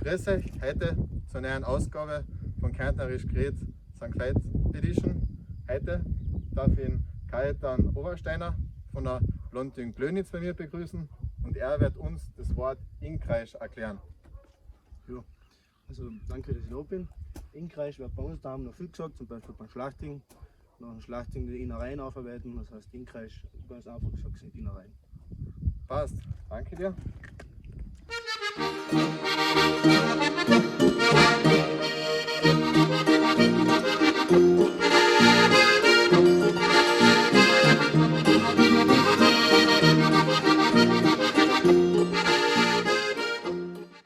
Grüß euch heute zur neuen Ausgabe von Kärntnerisch Gret St. Veit Edition. Heute darf ich den Kajetan Obersteiner von der Blondin Glönitz bei mir begrüßen und er wird uns das Wort Inkreisch erklären. Ja, also danke, dass ich da bin. Inkreisch wird bei uns daheim noch viel gesagt, zum Beispiel beim Schlachting. Nach dem Schlachting die Innereien aufarbeiten, das heißt Inkreisch, ganz einfach gesagt, sind Innereien. Passt, danke dir.